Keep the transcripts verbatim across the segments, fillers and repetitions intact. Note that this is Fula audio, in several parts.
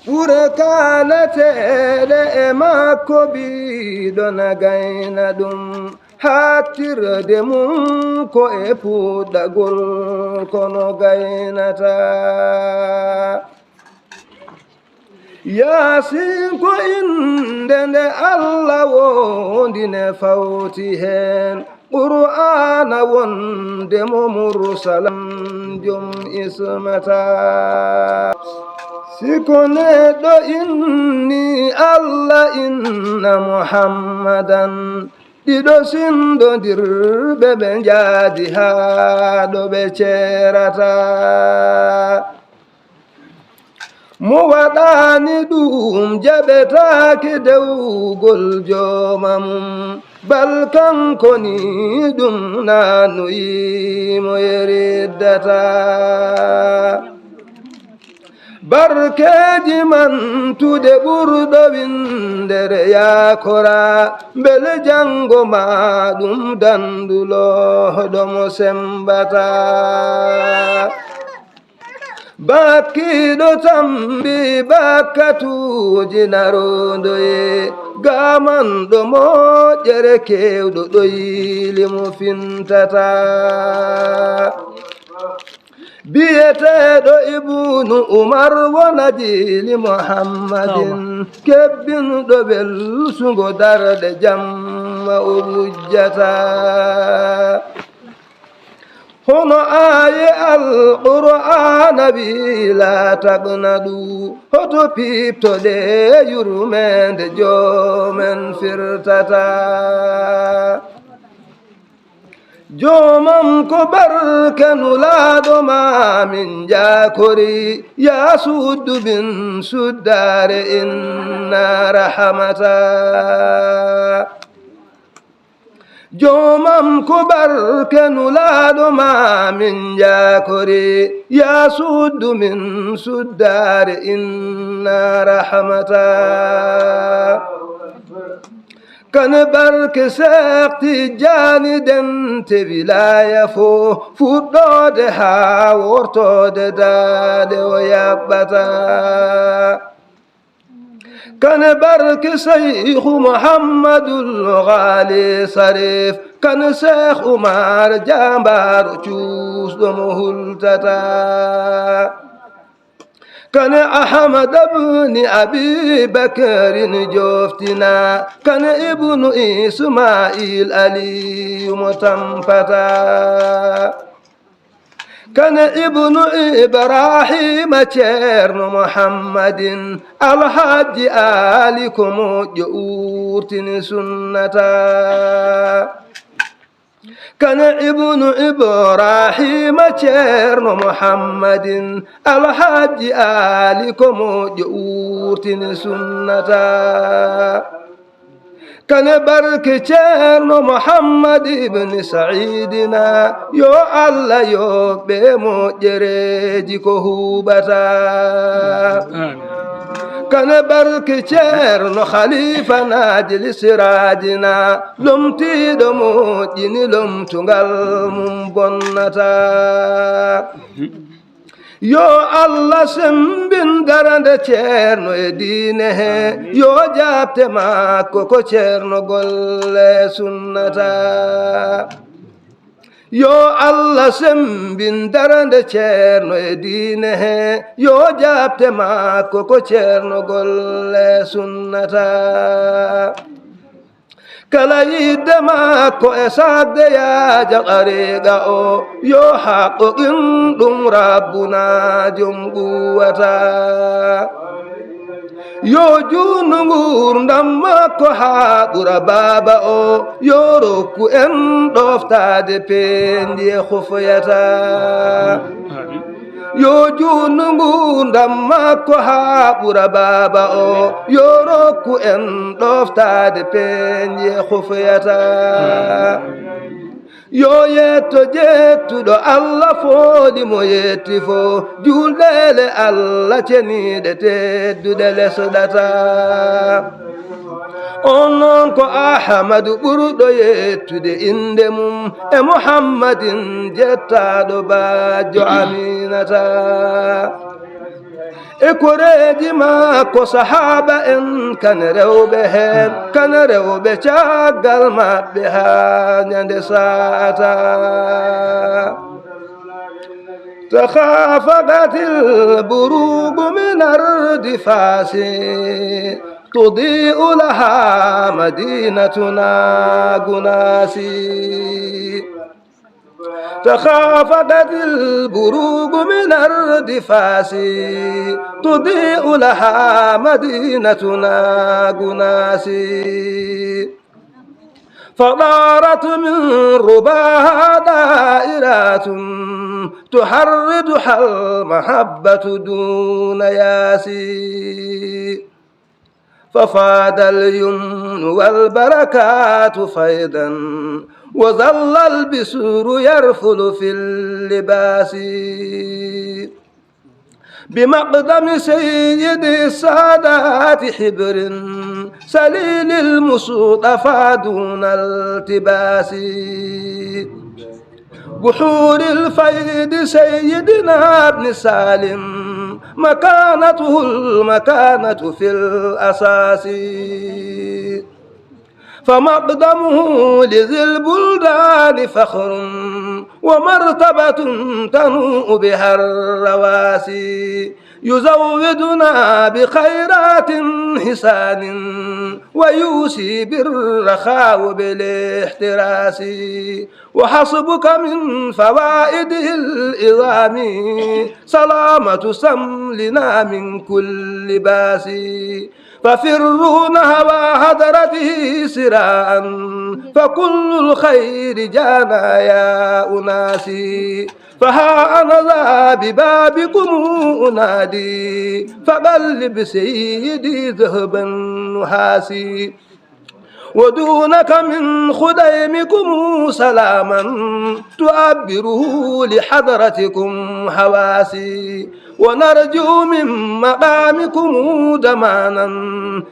Ɓure kaanateeɗe e makko biɗo na gayna ɗum, haaɗtirde mum ko e puɗɗagol kono gaynata. Yaasin ko innde nde Alla wondi ne fawti heen, Qur'aana wonde mo mursalan jom ismata. Si ko neɗɗo inni Alla inna Muhammadan, ɗiɗo sinndondirɓe ɓe njaadi haa ɗo ɓe ceerata. Mo waɗaani ɗum jaɓetaake dewgol jooma mum, bal kanko ni ɗum naanoyi mo yeriddata. Barkeeji mantude ɓurɗo winndere yaakora, mbele janngo ma ɗum dandulo ɗo mo sembata. Bakkiiɗo tambi bakkatuuji narondoye, gamanɗo moƴƴere kewɗo ɗoyli mo fintata. Biyeteeɗo Ibnu Umar wona jiili Muhammadin, kebbinɗo welsugo darɗe jamma o wujjata. Hono aaye Alqur'aana wi, "Laa taqnatu", hoto piiptoɗe yurmeende joomen firtata. Joomam ko barke nulaaɗo ma min njaakori, yaa suddu min suddaare inna rahamata. Joomam ko barke nulaaɗo ma min njaakori, yaa suddu min suddaare inna rahamata. Kane barke Seex Tijjaani dente wilaaya fo, fuɗɗoode haa wortoode daade o yaɓɓata. Kane barke Seyku Muhammadul Gaali Sarif, kane Seex Umar jaambaaro cuusɗo mo hultata. Kane Ahmad bni Abi Bakrin joftina, kane Ibnu Ismail Aliyu mo tampata. Kane Ibnu Ibrahima Ceerno Muhammadin, Alhajji Ali ko moƴƴo uurtini sunnata. Kane Ibnu Ibrahima Ceerno Muhammadin, Alhajji Ali ko moƴƴo uurtini sunnata. Kane barke Ceerno Muhammad ibn Saidina, yo Allah yoɓɓe moƴƴereeji ko huuɓata. Kane barke Ceerno Khalifa Najli Sirajina, lomtiiɗo moƴƴini lomtungal mum bonnata. Yo Allah sembin darande Ceerno e diine he, yo jaabte makko ko Ceerno golle sunnata. Yo Allah sembin darande Ceerno e diine he, yo jaabte makko ko Ceerno golle sunnata. Kala yidde makko e saakde yaaja tariiqa o, yo haqqoqin ɗum Rabbuna jom quwwata. Yo juutnu nguurndam makko haa ɓura baaba o, yo rokku en ɗoftaade peendi e khufyata. Yo juutnu nguurndam makko haa ɓura baaba o, yo rokku en ɗoftaade peendi e khufyata. Yo yetto jettuɗo Allah fooli mo yetti fo, julɗeele Allah ceniiɗe tedduɗe lesɗata. On noon ko Ahmadu ɓurɗo yettude innde mum, e Muhammadin jettaaɗo bajjo Aminata. E koreeji makko sahaaba en, kan rewɓe heen, kan rewɓe caggal maɓɓe haa ñande saata. تخافقت البروق من أرض فاس، تضيء لها مدينتنا غناس. تخافقت البروق من أرض فاس، تضيء لها مدينتنا غناس. فطارت من رباها دائرات، تحرضها المحبة دون ياس. ففاض اليمن والبركات فيضا، وظل البسر يرفل في اللباس. بمقدم سيد السادات حبر، سليل المصطفى دون التباس. بحور الفيض سيدنا ابن سالم، مكانته المكانة في الأساس. فمقدمه لذي البلدان فخر، ومرتبة تنوء بها الرواسي. يزودنا بخيرات حسان، ويوصي بالرخاء بالاحتراس. وحسبك من فوائده العظام، سلامة سملنا من كل باس. ففروا نحو حضرته سراعا، فكل الخير جانا يا أناس. فها أنا ذا ببابكم أنادي، فقلب سيدي ذهبا نحاسي. ودونك من خديمكم سلاما، تعبره لحضرتكم حواسي. ونرجو من مقامكم ضمانا،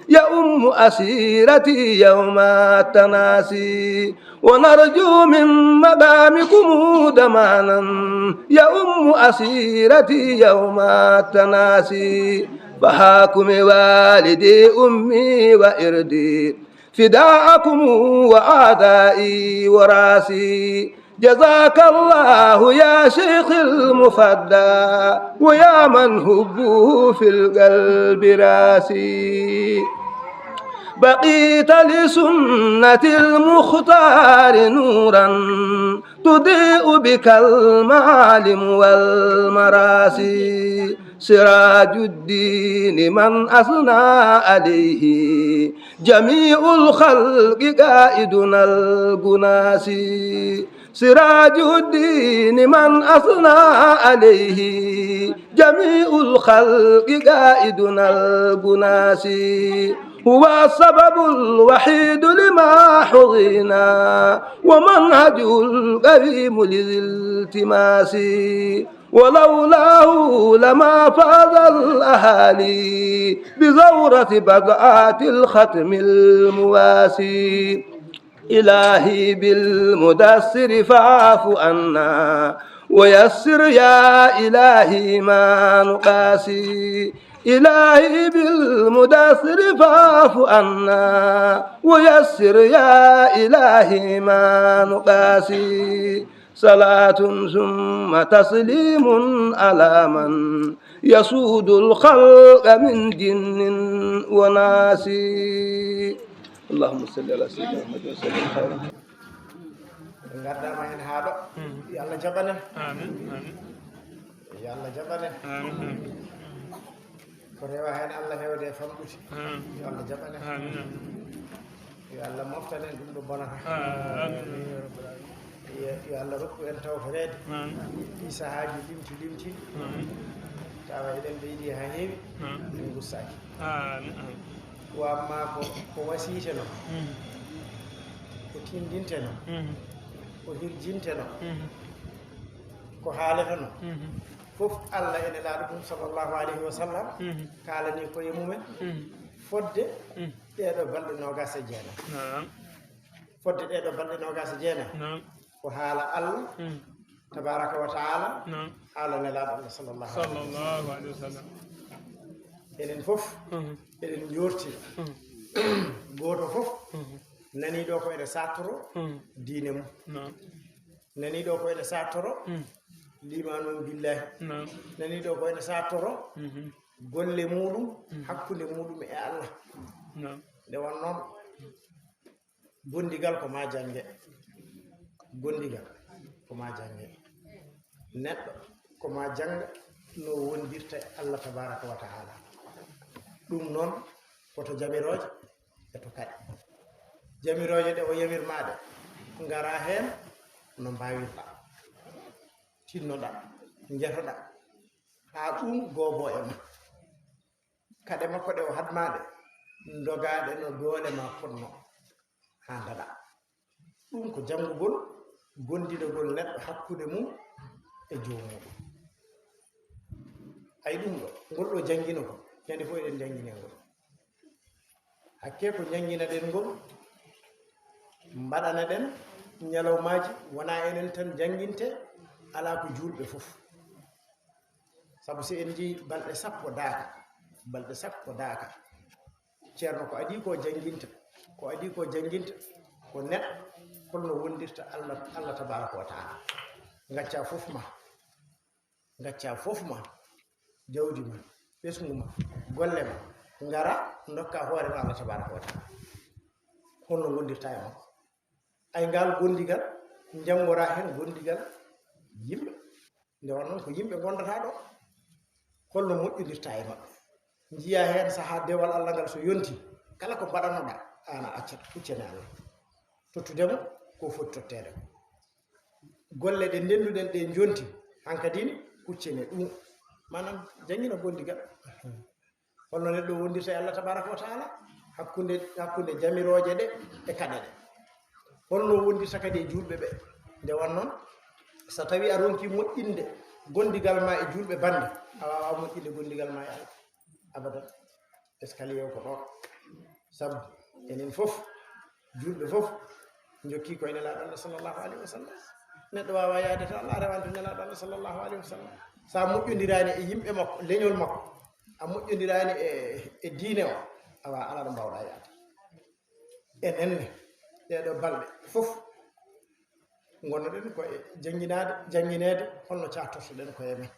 يؤم أسيرتي يوم التناسي. ونرجو من مقامكم ضمانا، يؤم أسيرتي يوم التناسي. فهاكم والدي أمي وإردي، فداءكم وأعدائي وراسي. جزاك الله يا شيخ المفدى، ويا من حبه في القلب راسي. بقيت لسنة المختار نورا، تضيء بك المعالم والمراسي. سراج الدين من أثنى عليه، جميع الخلق قائدنا القناصي. سراج الدين من أثنى عليه، جميع الخلق قائدنا القناصي. هو السبب الوحيد لما حظينا، ومنهجه القويم لذي التماس. ولولاه لما فاز الأهالي بزورة بضعة الختم المواسي. إلهي بالمدثر فاعف عنا، ويسر يا إلهي ما نقاسي. إلهي بالمدثر فاعف عنا، ويسر يا إلهي ما نقاسي. صلاة ثم تسليم على من يسود الخلق من جن وناس. اللهم صل على سيدنا محمد وسلم خيرا. En ngardaama heen haa ɗo. Yo Allah jaɓan en. Amin, amin. Yo Allah jaɓan en. Amin, amin. Ko rewa heen Allah heewde e famɗude. Amin. Yo Allah jaɓan en. Amin, amin. Yo Allah moftan en ɗum ɗo bonata. Amin. Yo, yo Allah rokku en tawtoreede. Amin. Ɗii sahaaji limti limti. Amin. Tawa eɗen ɓeydi haa heewi. Amin. En ngustaaki. Amin, amin. Wa amma ko, ko wasiiteno, ko tindinteno, ko hirjinteno, ko haaleteno, fof Allah e Nelaaɗo mum sallallahu alayhi wa sallam kaalani koye mumen fodde ɗeeɗo balɗe noogaas e jeenayi. Naam. Fodde ɗeeɗo balɗe noogaas e jeenayi. Naam. Ko haala Allah tabaraka wa taala, naam, haala Nelaaɗo Allah sallallahu alayhi wa sallam. Sallallahu alayhi wa sallam. Enen fof eɗen njoorti. Gooto fof nanii ɗo ko ene sattoro diine mum. Nanii ɗo ko ene sattoro limaanu mum billahi. Nanii ɗo ko ene sattoro golle muɗum hakkunde muɗum e Allah. Nde won noon, gondigal ko ma jannge. Gondigal ko ma jannge. Neɗɗo ko ma jannga no wondirta e Allah tabaraka wa taala. Ɗum noon ko to jamirooje e to kaɗe. Jamirooje ɗe o yamirma ɗe, ngara heen no mbaawirɗa. Tinnoɗa, njetoɗa, haa ɗum goobo e ma. Kaɗe makko ɗe o haɗma ɗe, ndogaɗe no doole ma potno haa ndaɗa. Ɗum ko janngugol, gondinagol neɗɗo hakkunde mum e joomum. Ay ɗum ɗo, ngol ɗo janngino ko, ñande fof eɗen janngine ngol. Hakke ko jannginaɗen ngol, mbaɗanaɗen ñalawmaaji, wona enen tan jannginte, alaa ko juulɓe fof. Sabu so en njii balɗe sappo daaka, balɗe sappo daaka, ceerno ko adii ko jannginta, ko adii ko jannginta, ko neɗɗo holno wondirta Allah, Allah tabaraka wa taala. Ngacca fof ma, ngacca fof ma, jawdi ma, ɓesngu ma, golle ma, ngara ndokka hoore ma Allah tabaraka wa taala. Holno ngondirta e makko? Ay ngal gondigal, njanngora heen gondigal yimɓe. Nde won noon ko yimɓe ngondata ɗo, holno moƴƴondirta e maɓɓe? Njiya heen sahaa dewal Allah ngal so yonti, kala ko mbaɗanoɗa, aan a accat, huccane Allah. Tottudemo ko foti totteede ko. Golle ɗe ndenduɗen ɗe jonti, hankadin huccane ɗum. Maanaam, janngina gondigal. Holno neɗɗo wondirta e Allah tabaraka wa taala, hakkunde, hakkunde jamirooje ɗe e kaɗe ɗe? Holno wondirta kadi e juulɓe ɓe? Nde won noon, so tawi a ronki moƴƴinde gondigal ma e juulɓe bannde, a waawaa moƴƴinde gondigal ma e Allah. Abadan. Escalier o ko ɗo. Sabu enen fof, juulɓe fof, njokki koye Nelaaɗo Allah sallallahu alaihi wa sallam. Neɗɗo waawaa yaade to Allah, a rewaani to Nelaaɗo Allah sallallahu alaihi wa sallam. So a moƴƴondiraani e yimɓe makko, leñol makko, a moƴƴondiraani e, e diine o, awa, alaa ɗo mbaawɗaa yaade. Enen ne, ɗeeɗo balɗe fof, ngonnoɗen ko e jannginaade, janngineede, holno caattortoɗen koye men.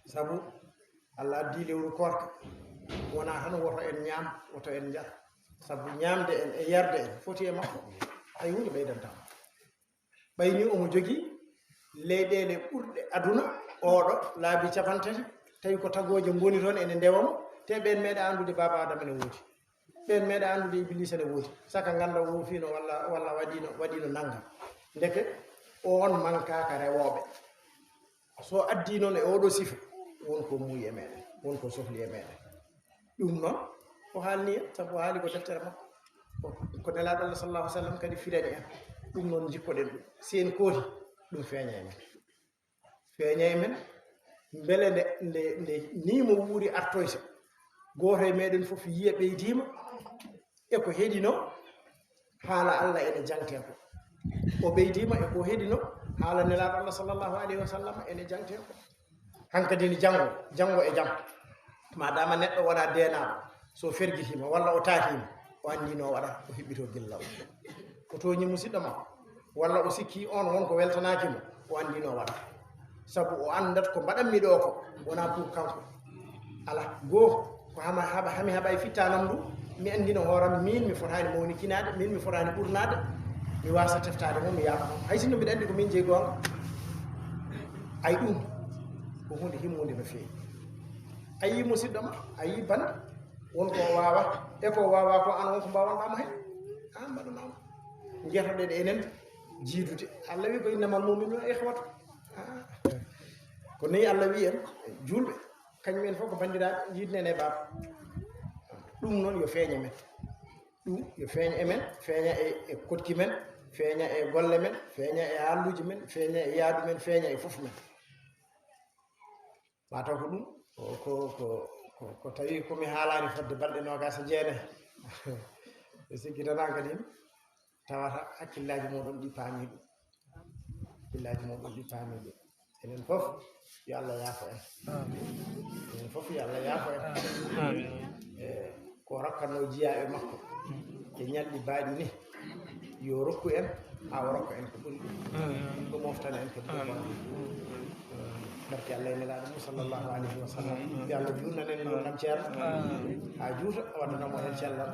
Sabu Allah addi lewru koorka, wonaa tan woto en ñaam, woto en njar. Sabu ñaamde en e yarde en foti e makko, hay huunde ɓeydanta mo. Ɓay ni omo jogii leyɗeele ɓurɗe aduna oɗo laabi capantati, tawi ko tagooje ngoni toon ene ndewa mo, te ɓeen meeɗa anndude Baaba Adama ene woodi. Ɓeen meeɗa anndude Ibiliisa ene woodi. Saka ngannda o woofino walla, walla waɗino, waɗino nanngam. Ndeke oon mankaaka rewooɓe. So addi noon e oɗo sifa, won ko muuyi e meɗen, won ko sohli e meɗen. Ɗum noon, o haalni en, sabu o haali ko deftere makko. Ko, ko Nelaaɗo Allah sallallahu alaihi wa sallam kadi firani en. Ɗum noon njikkoɗen ɗum. Si en kooti, ɗum feeña e men. Feeña e men, mbele nde, nde, nde nii mo wuuri artoyta. Gooto e meɗen fof yiya ɓeydiima e ko heɗino haala Allah ene jangte ko. O ɓeydiima e ko heɗino haala Nelaaɗo Allah sallallahu alaihi wa sallam ene jangte ko. Hankadi ni janngo, janngo e jam. Madama neɗɗo wona deenaaɗo, so fergitiima walla o taatiima, o anndi no waɗata, o hiɓɓito gilla o. O tooñi musidɗo makko, walla o sikki on won ko weltanaaki mo, o anndi no waɗata. Sabu o anndat ko mbaɗanmi ɗo ko, wonaa pour kanko. Ala, goo, ko hama, haɓa, hami haɓa e fittanam ndu, mi anndino hooram, min mi fotaani mawnikinaade, min mi fotaani ɓurnaade, mi waasa teftaade mo, mi yaafa mo. Hay sinno mbiɗa anndi ko min jeyi goonga, ay ɗum, ko huunde himmunde no feewi. A yii musidɗo ma, a yii bannde, won ko waawa, e ko waawa ko an won ko mbawanɗa mo heen. An mbaɗanama. Jetoɗen enen jiidude. Allah wi ko innamal mu'minuna ikhwatu. Ah. Ko ni Allah wi en, juulɓe, kañum en fof ko banndiraaɓe, jiidnen e baaba. Ɗum noon yo feeñ e men. Ɗum yo feeñ e men, feeña e, e koɗki men, feeña e golle men, feeña e haalluuji men, feeña e yaadu men, feeña e fof men. Mataw ko ɗum, ko, ko, ko, ko, ko tawi ko mi haalaani fodde balɗe noogaas e jeenayi. Mi sikki tan aan kadi tawata hakkillaaji mooɗon ɗi paami ɗum. Hakkillaaji mooɗon ɗi paami ɗum. Enen fof, yo Allah yaafo en. Enen fof, yo Allah yaafo en. E ko rokkanno jiyaaɓe makko e ñalɗi baaɗi ni, yo rokku en, haa o rokka en ko ɓuri ɗum. Ko moftana en ko ɓuri ɗum. Barke Allah e Nelaaɗo mum, sallallahu alayhi wa sallam. Yo Allah juutnan en ngurndan ceerno haa juuta, waddana mo en cellal.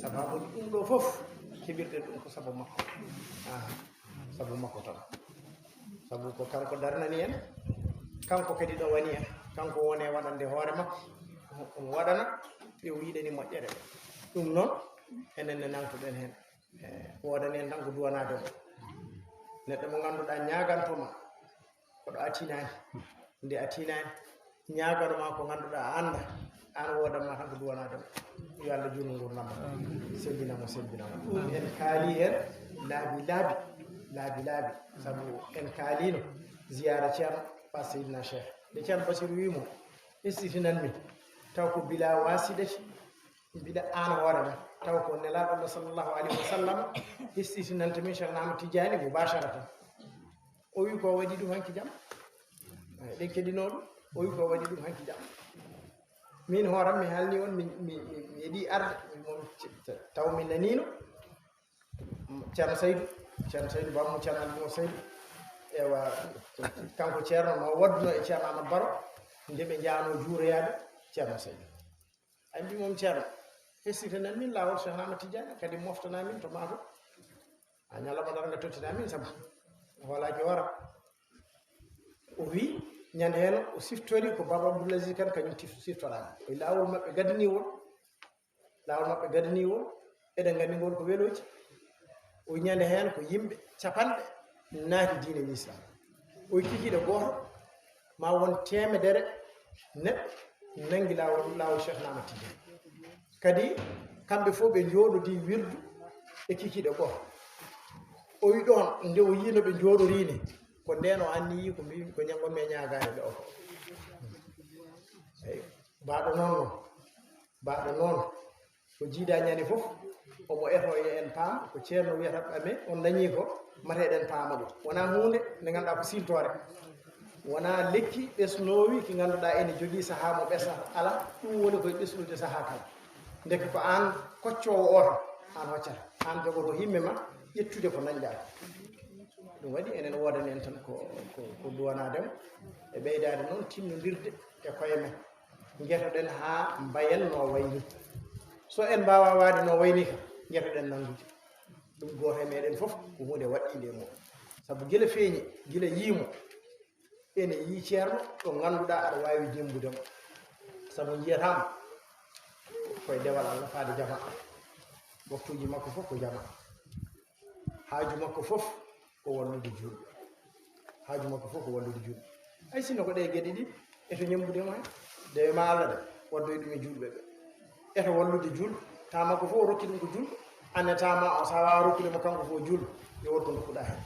Sababu ɗum ɗo fof, keɓirɗen ɗum ko sabu makko. Ah, sabu makko tan. Sabu ko kanko darnani en, kanko kadi ɗo wani en. Kanko woni e waɗande hoore makko, omo waɗana ɓe o yiɗani moƴƴere. Ɗum noon, enen ne nangtoɗen heen. E, woodani en tan ko duwanaade mo. Neɗɗo mo ngannduɗaa ñaaganto ma, koɗo a tinaani. Nde a tinaani, ñaagano ma ko ngannduɗaa a annda, aan woodan ma tan ko duwanaade mo. Yo Allah juutnu ngurndan mo, sembina mo, sembina mo. Ɗum en kaali heen laabi, laabi, laabi, laabi. Sabu en kaaliino ziyaara Ceerno Ba Seydina Cheikh. Nde Ceerno Basiru wii mo, "Hesɗitinan mi, taw ko bilaa waasidati, mbiɗa aan hoore ma." Taw ko Nelaaɗo Allah sallallahu alayhi wa sallam hesɗitinanta min Cheikh Ahmad Tidiane mubasharatan. O wi ko waɗi ɗum hanki jam. Eyi, ɗen keɗinoo ɗum. O wi ko waɗi ɗum hanki jam. Min hooram mi haalni on, mi, mi, mi, mi yiɗi arde, mi mon, taw mi naniino. Ceerno Saydu, Ceerno Saydu, bammo Ceerno Aliou Saydu. Ewa, kanko Ceerno no waɗduno e Ceerno Amadou Baro, nde ɓe njaano juuroyaade Ceerno Saydu. Ay mbi mom Ceerno, hesitanan min laawol Cheikh Ahmad Tidiane, kadi moftana min to maako. A ñalawma darnga tottina min sabu o hoolaaki hoora. O wi, ñande heen o siftori ko Baba Abdoul Aziz Kane, kañum tif-, siftoraama. O wi laawol maɓɓe gadaniwol, laawol maɓɓe gadaniwol, eɗen nganndi ngol ko welooji. O wi ñande heen ko yimɓe capanɗe naati diine Islam. O wi kikiiɗe gooto, ma won teemedere neɗɗo nanngi laawol, laawol Cheikh Ahmad Tidiane. Kadi kamɓe fof ɓe njooɗodii wirdu e kikiiɗe gooto. O wi ɗoon, nde o yii no ɓe njooɗorii ni, ko ndeen o anniyi ko mbi-, ko ña-, ngonmi e ñaagaade ɓe o ko. Eyi, baaɗo noon noon, baaɗo noon, ko jiidaa ñande fof, omo eto e en paam, ko ceerno wiyata ɓame, on dañii ko, mate eɗen paama ɗum. Wonaa huunde nde ngannduɗaa ko siiltoore. Wonaa lekki ɓesnoowi ki ngannduɗaa ene jogii sahaa mo ɓesnata. Alaa, ɗum woni koye ɓesnude sahaa kala. Ndeke ko aan koccoowo o tan, aan hoccata. Aan jogoto himme ma, ƴettude ko dañɗaa ko. Ɗum waɗi enen woodani en tan ko, ko, ko duwanaade mo, e ɓeydaade noon tinnondirde e koye men. Njetoɗen haa mbayen no wayni. So en mbaawaa waade no wayni kam, njetoɗen nanngude. Ɗum gooto e meɗen fof ko huunde waɗɗiinde e mum. Sabu gila feeñi, gila yiimo, ene yii ceerno ɗo ngannduɗaa aɗa waawi jembude mo. Sabu njiyataama koye dewal Allah faade jama. Waktuuji makko fof ko jama. Haaju makko fof ko wallude juulɓe. Haaju makko fof ko wallude juulɓe. Hay sinno ko ɗe geɗe ɗiɗi, eto ñembude mo heen. Dewe ma Allah ɗe, waddoy ɗum e juulɓe ɓe. Eto wallude juulɓe. Taa makko fof o rokki ɗum ko juulɓo. An e taa ma o, so a waawaa rokkude mo kanko fof juulɓo, yo won ko ndokkuɗaa heen.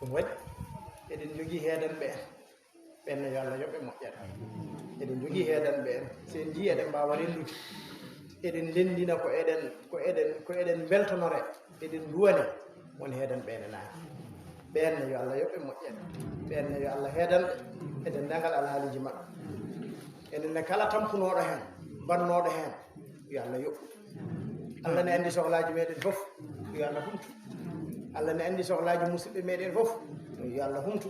Ɗum waɗi, eɗen njogii heedanɓe en. Ɓeen ne yo Allah yoɓ ɓe moƴƴere. Eɗen njogii heedanɓe en. So en njii eɗen mbaawa renndude. Eɗen ndenndina ko eɗen, ko eɗen, ko eɗen mbeltanore. Eɗen nduwane won heedanɓe ene naati. Ɓeen ne yo Allah yoɓ ɓe moƴƴere. Ɓeen ne yo Allah heedan ɓe e denndaangal alhaaliiji maɓɓe. Enen ne kala tampunooɗo heen, bannooɗo heen, yo Allah yoɓ. Allah ne anndi sohlaaji meɗen fof, yo Allah humtu. Allah ne anndi sohlaaji musidɓe meɗen fof, yo Allah humtu.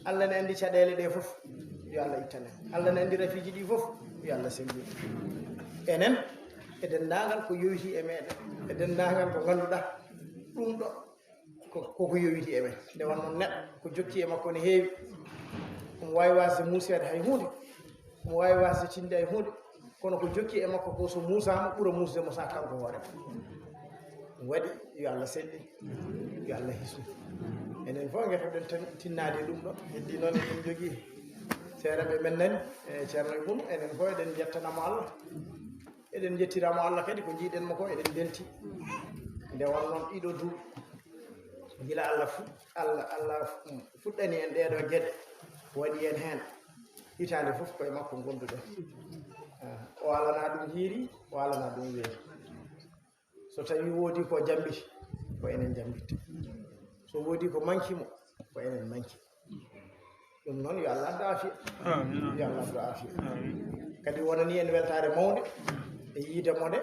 Allah ne anndi caɗeele ɗe fof, yo Allah ittane. Allah ne anndi rafiiji ɗi fof, yo Allah semmbin. Enen, e denndaangal ko yowitii e meɗen, e denndaangal ko ngannduɗaa, ɗum ɗo ko, ko ko yowitii e men. Nde wonnoo neɗɗo, ko jokki e makko ne heewi. Omo waawi waasde muuseede hay huunde. Omo waawi waasde tinde hay huunde. Kono ko jokki e makko ko, so muusaama, ɓura muusde mo, sa kanko hoore ma. Ɗum waɗi, yo Allah selli, yo Allah hisnu. Enen fof ngetoɗen tan tinnaade e ɗum ɗo. Heddi noon eɗen njogii seereɓe men nani, e Ceerno Ibunu, enen fof eɗen njettana mo Allah. Eɗen njettiraa mo Allah kadi ko njiiɗen mo ko, eɗen mbelti. Nde wonnoo ɗiɗo duuɓi, gila Allah fu-, Allah, Allah, mm, fuɗɗani en ɗee ɗoo geɗe, waɗi en heen. Hitaande fof koye makko ngonduɗen. Ah, o alanaa ɗum hiiri, o alanaa ɗum weeri. So tawii woodii ko jammbiti, ko enen jammbitta. So woodii ko manki mo, ko enen manki. Ɗum noon, yo Allah addu aafiya. Yo Allah addu aafiya. Kadi wonani en weltaare mawnde e yiide mo nde,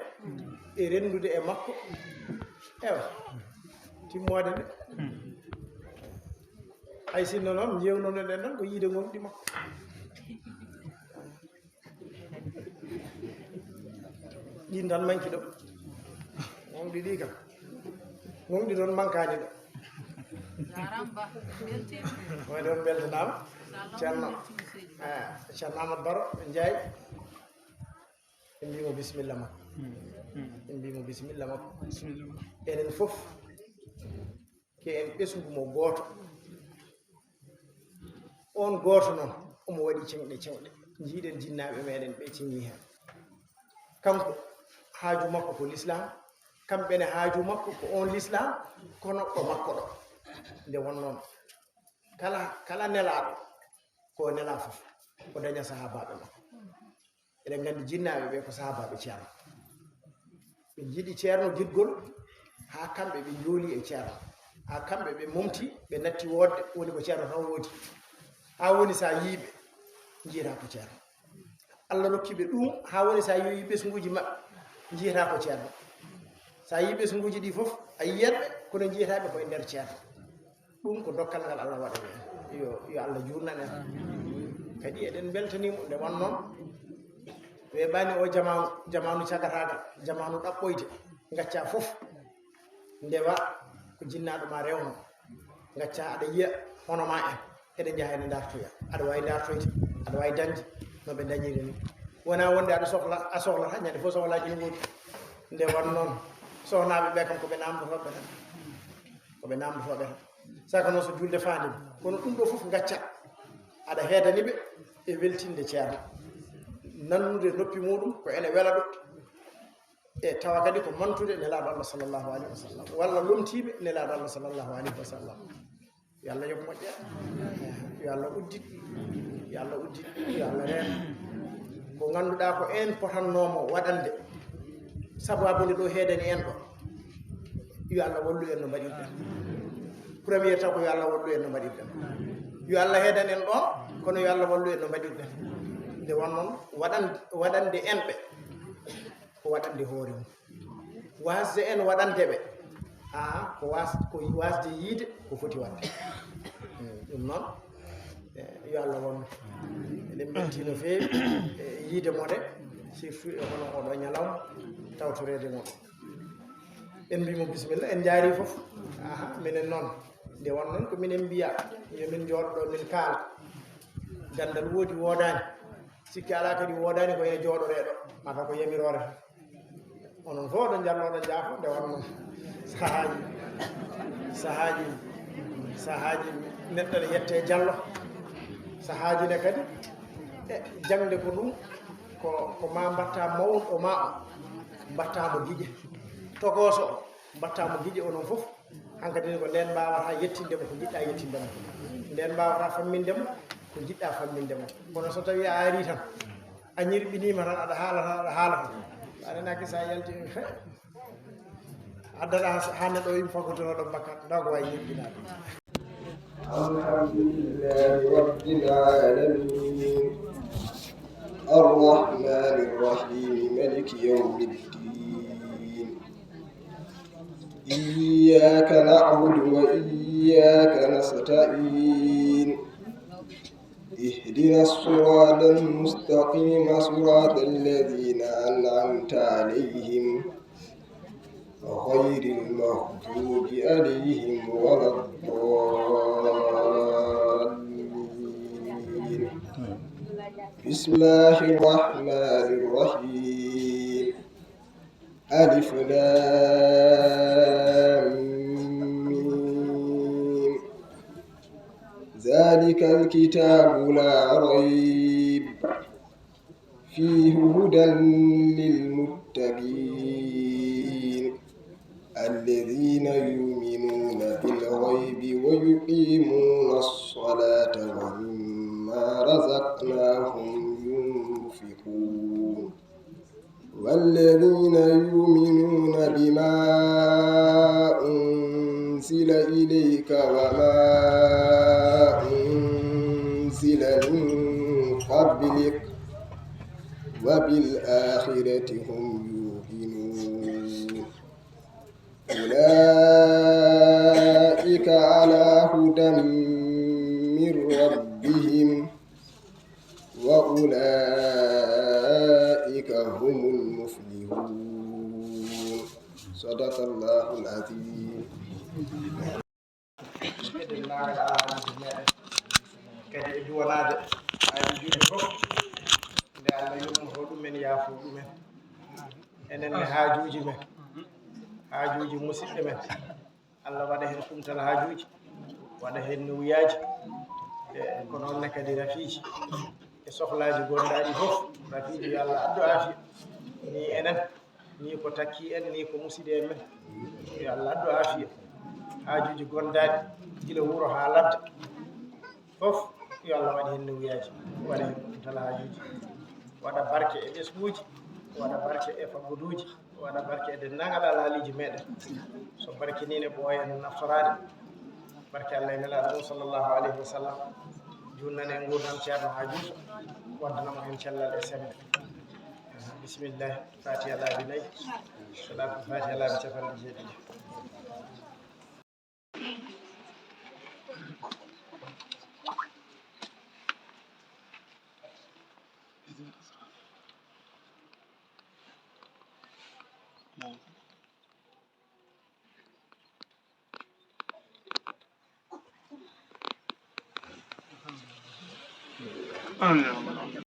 e renndude e makko. Ewa, timmoode nde. Hay sinno noon, njeewnono ɗen noon ko yiide ngonɗi makko. Ɗin tan manki ɗo. Ngonɗi ɗi kam. Ngonɗi ɗon mankaani ɗo. Jaramba, weltima. Wayde on beltanaama. Ceerno. Eh, Ceerno Amadou Baro Ndiaye. En mbimo bisimilla makko. En mbimo bisimilla makko. Enen fof, ke en ɓesngu mo gooto. On gooto noon, omo waɗi ceŋɗe ceŋɗe. Njiiɗen jinnaaɓe meɗen ɓe ceŋi heen. Kanko, haaju makko ko lislaam, kamɓe ne haaju makko ko on lislaam, kono ko makko ɗo. Nde wonnoon, kala, kala nelaaɗo, ko nelaa fof, o daña sahaabaaɓe makko. Eɗen nganndi jinnaaɓe ɓe ko sahaabaaɓe Ceerno. Ɓe njiɗi Ceerno giɗgol, haa kamɓe ɓe njooli e Ceerno. Haa kamɓe ɓe momti, ɓe natti woodde, woni ko Ceerno tan woodi. Haa woni so a yii ɓe, njiyataa ko Ceerno. Allah rokki ɓe ɗum, haa woni so a yii ɓesnguuji maɓɓe, njiyataa ko Ceerno. So a yii ɓesnguuji ɗi fof, a yiyat ɓe, kono njiyataa ɓe ko e nder Ceerno. Ɗum ko dokkal ngal Allah waɗani en. Yo, yo Allah juurnan en. Kadi eɗen mbeltanii mo nde won noon. Weeɓaani o jamaanu, jamaanu cagataagal, jamaanu ɗaɓɓoyde, ngacca fof. Ndewa ko jinnaaɗo ma rewno. Ngacca aɗa yiya hono ma en. Eɗen njaha ene ndartoya. Aɗa waawi ndartoyde, aɗa waawi dañde no ɓe dañiri ni. Wonaa wonde aɗa sohla, a sohlata ñande fof sohlaaji no ngoodi. Nde won noon, sohnaaɓe ɓe kam ko ɓe naamndotooɓe tan. Ko ɓe naamndotooɓe tan. Saka noon so julde faandima. Kono ɗum ɗo fof ngacca. Aɗa heedani ɓe e weltinde Ceerno. Nannude noppi muɗum ko ene wela ɗum. E tawa kadi ko mantude Nelaaɗo Allah sallallahu alayhi wa sallam. Walla lomtiiɓe Nelaaɗo Allah sallallahu alayhi wa sallam. Yo Allah yoɓ moƴƴere. Yo Allah uddit. Yo Allah uddit. Yo Allah reen. Ko ngannduɗaa ko en potannoomo waɗande. Sabu abude ɗo heedani en ɗo. Yo Allah wallu en no mbaɗirɗen. Premier taw ko yo Allah wallu en no mbaɗirɗen. Yo Allah heedan en ɗo, kono yo Allah wallu en no mbaɗirɗen. Nde won noon waɗan-, waɗande en ɓe. Ko waɗande hoore mum. Wasde en waɗande ɓe. Aa, ko was-, ko wasde yiide ko foti waɗde. Mm, ɗum noon, eh, yo Allah wonno. Eɗen mbeltii no feewi, eh, yiide mo nde, surtout e hono oɗo ñalawma, tawtoreede mo. En mbii mo bisimilla, en njaari fof. Aha, minen noon, nde won noon ko minen mbiya, yo min njooɗo ɗo, min kaala. Ganndal woodi, woodaani. Sikki alaa kadi woodaani ko ene jooɗoree ɗo. Mata ko yamiroore tan. Onon fof oɗon njalloo, oɗon njaafo, nde won noon. Sahaaji, sahaaji, sahaaji neɗɗo ne yette jallo. Sahaaji ne kadi, e jaŋde ko ɗum, ko, ko ma mbatta mawɗo ma o, mbatta mo giƴe. Togooso o, mbatta mo giƴe onon fof. Hankadi ko nden mbaawata yettinde mo ko njiɗɗa yettinde mo. Nden mbaawata famminde mo ko njiɗɗa famminde mo. Kono so tawi a ari tan, a ñirɓiniima tan, aɗa haala tan, aɗa haala tan. A renaki sa yalti, he. Addata haa neɗɗo yim fagotono ɗo bakkat, ndaw ko wawi ñirɓinaade. الحمد لله رب العالمين. الرحمن الرحيم. ملك يوم الدين. إياك نعبد وإياك نستعين. اهدنا الصراط المستقيم، صراط الذين أنعمت عليهم، غير المغضوب عليهم ولا الضالين. بسم الله الرحمن الرحيم. ألف لام ميم. ذلك الكتاب لا ريب فيه هدى للمتقين الذين يؤمنون بالغيب ويقيمون الصلاة ومما رزقناهم ينفقون. والذين يؤمنون بما أنزل إليك وما أنزل وبالآخرة هم يوقنون. أولئك على هدى من ربهم وأولئك هم المفلحون. صدق الله العظيم. Eɗen naawel alhaaliiji meɗen kadi e duwanaade haajuuji fof, nde Allah yurmo ɗumen, yaafo ɗumen. Enen ne haajuuji men, haajuuji musidɓe men, Allah waɗa heen kumtal haajuuji, waɗa heen newuyaaji, e ko noon ne kadi rafiiji e sohlaaji gonndaɗi fof. Rafiiji, yo Allah addu aafiya, ni enen, ni ko takki en, ni ko musidi en men. Yo Allah addu aafiya, haajuuji gonndaɗi gila wuro haa ladde fof, yo Allah waɗ heen newuyaaji, waɗa heen kumtal haajuuji, waɗa barke e ɓesnguuji, waɗa barke e fagguduuji, waɗa barke e denndaangal alhaaliiji meɗen. So barke ni ne ɓooya naftoraade. Barke Allah e Nelaaɗo mum sallallahu alayhi wa sallam, juutnan en nguurndam Ceerno Haajuuji, waddana mo heen cellal e semmbe. Bismillah, Fatiha laabi nayi, Salaatul Fatiha laabi capanɗe jeeɗiɗi.